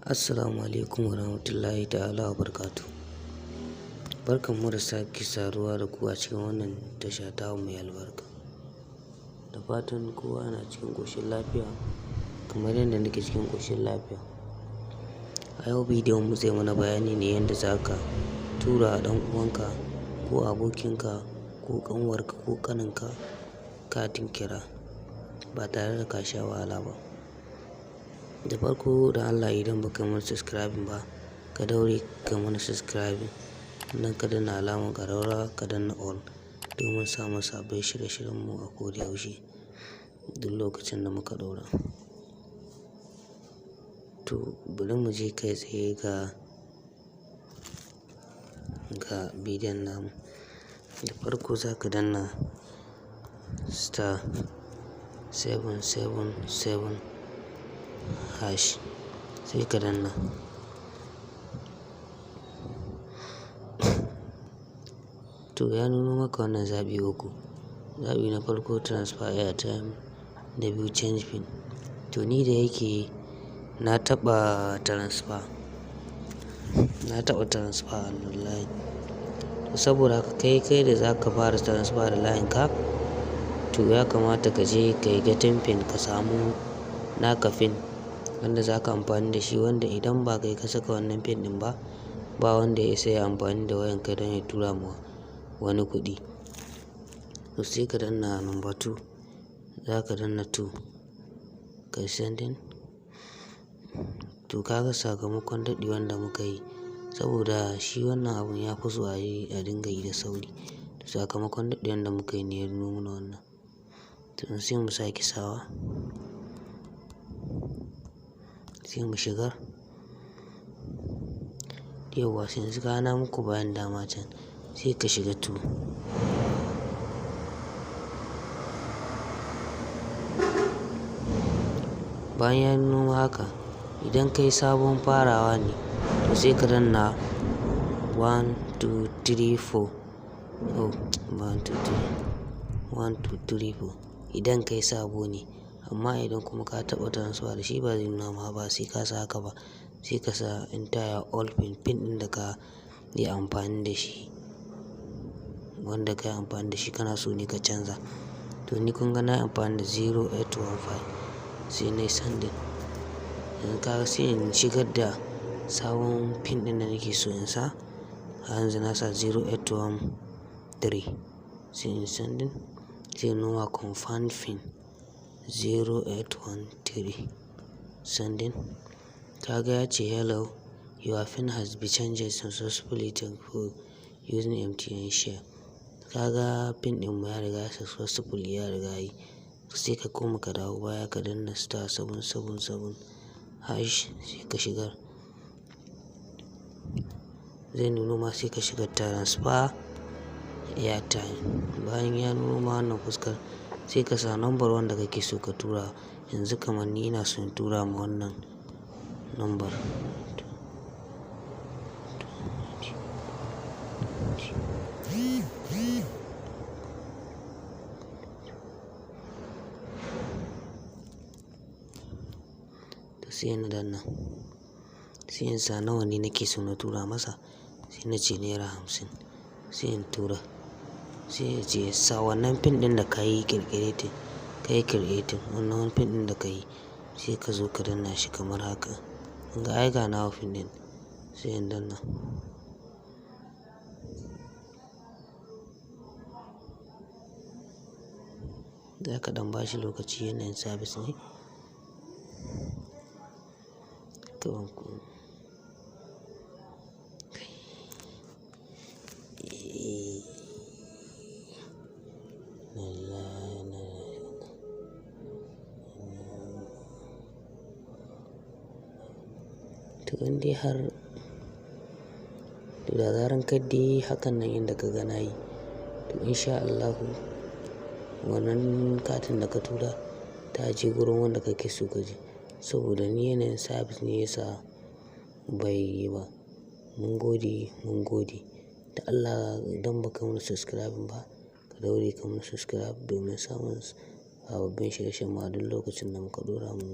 Assalamu alaikum warahmatullahi ta'ala wa barakatuh. Barkanmu da sake saduwa da ku a cikin wannan tasha tamu mai albarka. Da fatan kowa na cikin ƙoshin lafiya kamar yadda nake cikin ƙoshin lafiya. A yau bidiyon mu zai mana bayani ne yadda za ka tura wa ɗan uwanka ko abokinka ko ƙanwarka ko ƙaninka katin kira ba tare da ka sha wahala ba. Da farko, da Allah idan baka mana subscribing ba, ka daure ka mana subscribing, sannan ka danna alamar ƙararrawa, ka danna all domin samun sabbin shirye-shiryen mu a koda yaushe, duk lokacin da muka ɗora. To, bari mu je kai tsaye ga bidiyon namu. Da farko za ka danna *777#, sai ka danna. To, ya nuno maka wannan zaɓi uku. Zaɓi na farko transfer airtime, na biyu change PIN. To, ni da yake na taɓa transfer, na taɓa transfer a wannan layin. To, saboda haka kai da za ka fara transfer da layinka, to ya kamata ka je ka yi getting PIN, ka samu naka PIN wanda za ka amfani da shi, wanda idan ba kai ka saka wannan PIN ɗin ba, ba wanda ya isa ya amfani da wayanka don ya tura ma wani kuɗi. To, sai ka danna number two, za ka danna two, ka yi sending. To, ka ga sakamakon daɗewan da muka yi, saboda shi wannan abun ya fi so a yi a dinga yi da sauri. To, sakamakon daɗewan da muka yi ne ya nuno mana wannan. To, sai mu sake sawa. Sai mu shigar. Yauwa, sai yanzu ka na muku bayan dama can, sai ka shiga two. Bayan ya nuno haka, idan kai sabon farawa ne, to sai ka danna one, two, three, four. Oh, one, two, three. One, two, three, four. Idan kai sabo ne. Amma idan kuma ka taɓa transfer da shi, ba zai nuna ma ba, sai ka sa haka ba. Sai ka sa entire all PIN, PIN ɗin da ka yi amfani da shi. Wanda ka yi amfani da shi kana so ne ka canza. To, ni kun ga na yi amfani da 0815, sai na yi sending. Yanzu ka ga sai in shigar da sabon PIN ɗin da nake so in sa. Har yanzu na sa 0813, sai in sending, sai nuna confirm PIN 0813, sending. Ka ga ya ce hello, your PIN has been changed successfully, thank you for using MTN Share. Ka ga PIN ɗin mu ya riga successfully ya riga yi. Sai ka koma ka dawo baya, ka danna *777# sai ka shigar. Zai nuno ma, sai ka shiga transfer airtime. Bayan ya nuno ma wannan fuskar, sai ka sa number wanda kake so ka tura. Yanzu kamar ni ina so in tura ma wannan number. To, sai na danna. Sai in sa nawa ne nake so na tura masa. Sai na ce ₦50. Sai in tura. Sai ya ce sa wannan PIN ɗin da ka yi creating, ka yi creating wannan PIN ɗin da ka yi, sai ka zo ka danna shi kamar haka. Kun ga ai ga nawa PIN ɗin, sai in danna. Za ka ɗan bashi lokaci, yanayin service ne. To, eh, to, in dai har to da zaran ka dai hakan nan yanda ka ga na yi, to in sha Allahu wannan katin da ka tura ta je gurin wanda kake so ka je. Saboda ni yanayin service ne ya sa bai yi ba. Mun gode, mun gode. Da Allah idan ba ka mana subscribe ba, ka daure ka mana subscribe domin samun sababbin shirye-shiryen mu a duk lokacin da muka ɗora mu.